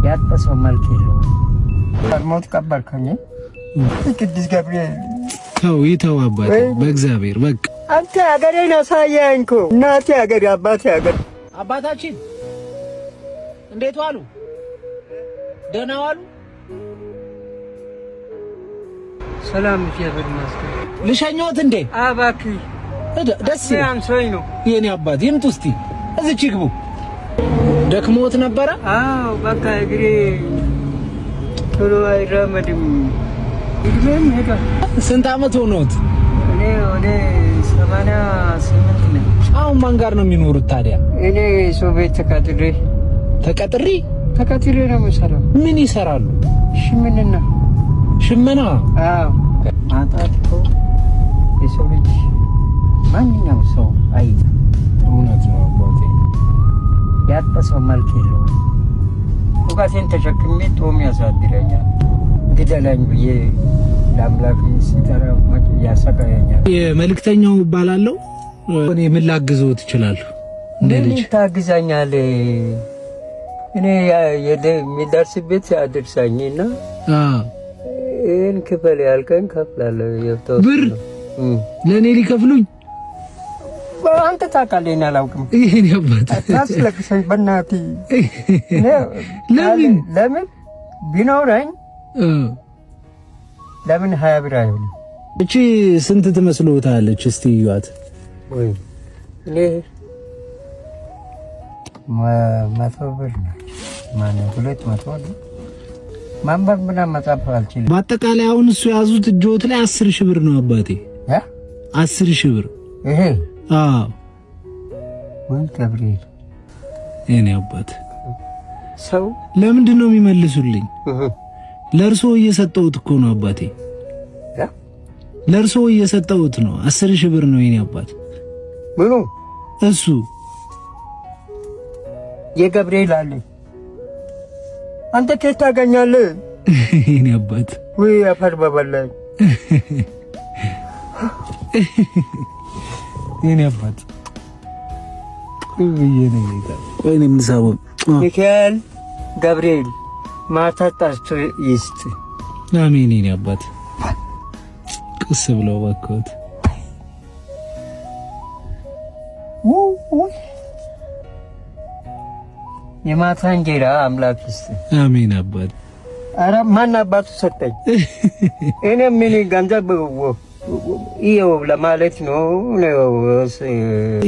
ያጣ ሰው መልክ የለውም። ሞት ቀበርከኝ። ቅዱስ ገብርኤል ተው ይተው አባቴ፣ በእግዚአብሔር በቃ አንተ ሀገሬን አሳየኸኝ እኮ። እናቴ ሀገር፣ አባቴ ሀገር። አባታችን እንዴት ዋሉ? ደህና ዋሉ? ሰላም እግዚአብሔር ይመስገን። ልሸኞት እንዴ? እባክህ ደስ ይላል። አንሶኝ ነው። የኔ አባት ይምጡ እስቲ እዚች ይግቡ። ደክሞት ነበረ? አዎ በቃ እግሬ ቶሎ አይራመድም። እድሜም ሄዷል። ስንት አመት ሆኖት? እኔ ወደ 88 ነኝ። አሁን ማን ጋር ነው የሚኖሩት ታዲያ? እኔ ሰው ቤት ተቀጥሬ ተቀጥሪ? ተቀጥሬ ነው የምሰራው። ምን ይሰራሉ? ሽምንና። ሽመና? አዎ። ማጣት እኮ የሰው ልጅ ማንኛውም ሰው አይጣ። እውነት ነው አባቴ። ያጣ ሰው መልክ የለውም። እውቀቴን ተሸክሜ ጦም ያሳድረኛል። ግደለኝ ብዬ ለአምላክ ሲጠራ ያሰቃየኛል። የመልእክተኛው እባላለሁ። እኔ ምን ላግዝዎት እችላለሁ? እንደ ምን ልጅ ታግዛኛለህ? እኔ የሚደርስበት አድርሳኝና ይህን ክፈል ያልከኝ ከፍላለሁ። የተወሰነ ብር ለእኔ ሊከፍሉኝ? አንተ ታውቃለህ፣ እኔ አላውቅም። ይሄን አባት ታስለቅሰኝ በእናትህ። ለምን ለምን ቢኖረኝ ለምን 20 ብር አይሆንም? እቺ ስንት ትመስሎታለች? እስቲ እዩዋት። ወይ እኔ 100 ብር ነው ማነው 200 ነው። ማንበብ ምናምን መጻፍ አልችልም። በአጠቃላይ አሁን እሱ የያዙት እጆት ላይ 10 ሺህ ብር ነው አባቴ። 10 ሺህ ብር ይሄ? አዎ። ወይ ገብርኤል የኔ አባት ሰው ለምንድን ነው የሚመልሱልኝ? ለእርሶ እየሰጠሁት እኮ ነው አባቴ። ለእርሶ እየሰጠሁት ነው። 10 ሺህ ብር ነው የኔ አባት። ምኑ? እሱ የገብርኤል አለ። አንተ ከየት ታገኛለህ? የኔ አባት ወይ አፈር በበላኝ። የኔ አባት ቆይ እኔ የምሳበው ሚካኤል ገብርኤል ማታ ጠርቶ ይስጥ። አሜን። የኔ አባት ቀስ ብለው እባክዎት። የማታ እንጀራ አምላክ ይስጥ። አሜን አባት። ኧረ ማን አባቱ ሰጠኝ? እኔ ምን ገንዘብ ይኸው ለማለት ነው።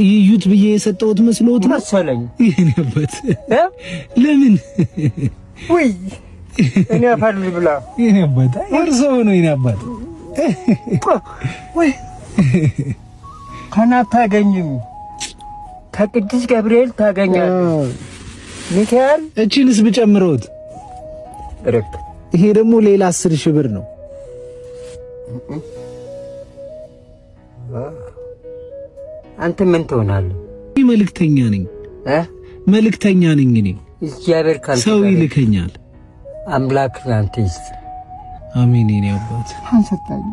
ይዩት ብዬ የሰጠሁት መስሎት ነው መሰለኝ። የኔ አባት ለምን? ውይ እኔ አፈር ልብላ። የኔ አባት እርስዎ ነው የኔ አባት። ወይ ከናት ታገኝም ከቅዱስ ገብርኤል ታገኛለህ። ሚካኤል እቺንስ ብጨምረውት ረክ ይሄ ደግሞ ሌላ 10 ሺህ ብር ነው። አንተ ምን ትሆናለህ? መልእክተኛ ነኝ። መልእክተኛ ነኝ እኔ። እግዚአብሔር ካንተ ሰው ይልከኛል። አምላክ ላንተ ይስጥ። አሜን የኔ አባት። አንሰጣኝ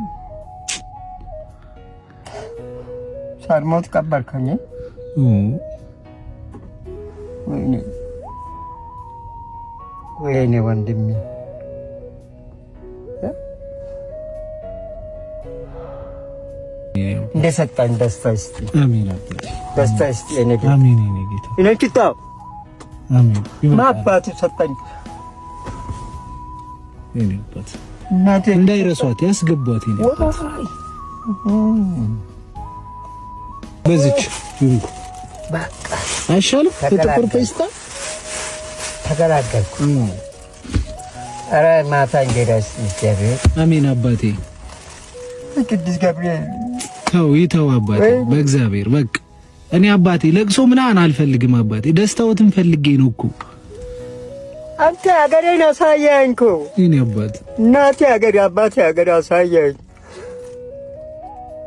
ሳልሞት ቀበርከኝ። ወይኔ ወይኔ ወንድሜ እንደሰጣኝ ደስታ ይስጥ። አሜን አባት። ደስታ ይስጥ የኔ ጌታ። አሜን የኔ ጌታ። እኔ ኪታ አሜን። ማባቱ ሰጣኝ። የኔ አባት እናቴ እንዳይረሷት ያስገቧት የኔ አባት። በዚች ይንኩ በቃ አይሻልም? የጥቁር ፌስታ ተገላገልኩ። ኧረ ማታ እንጀራ ይስጥ እግዚአብሔር። አሜን አባቴ። ቅዱስ ገብርኤል ተው ይተው አባቴ በእግዚአብሔር በቃ እኔ አባቴ ለቅሶ ምናምን አልፈልግም አባቴ። ደስታዎትን ፈልጌ ነው እኮ። አንተ ሀገሬን አሳየኸኝ እኮ። የኔ አባት እናቴ ሀገር፣ አባቴ ሀገር አሳየኸኝ።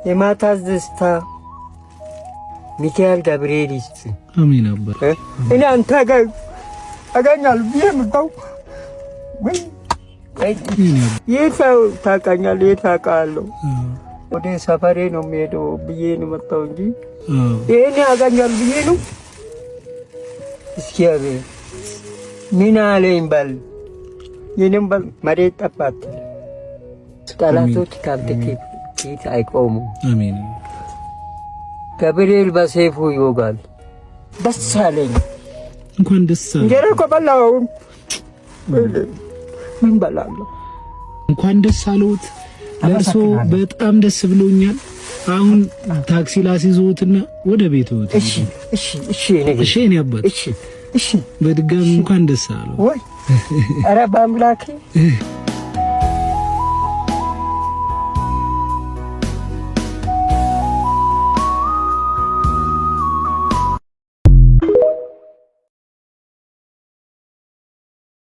የማታ ደስታ ሚካኤል ገብርኤል ይስጥ። አሜን አባት። እኔ አንተ ጋር አገኛለሁ ብዬ የምታው ወይ የት ታውቃኛለህ? የት አውቃለሁ? ወደ ሰፈሬ ነው የምሄደው ብዬ ነው መጣሁ እንጂ ይሄን ያገኛል ብዬ ነው። እስኪ አቤት ምን አለኝ በል። ይህንም መሬት ጠባት። ጠላቶች ከአንተ ፊት አይቆሙም። አሜን። ገብርኤል በሰይፉ ይወጋል። ደስ አለኝ። እንኳን ደስ አለ። እንጀራ እኮ በላሁ። ምን በላለሁ? እንኳን ደስ አለዎት። ለእርሶ በጣም ደስ ብሎኛል። አሁን ታክሲ ላስይዝዎትና ወደ ቤትዎት። እሺ፣ እሺ፣ እሺ፣ እኔ እሺ፣ እኔ አባት። እሺ፣ እሺ። በድጋሚ እንኳን ደስ አለው። ወይ ኧረ በአምላኬ።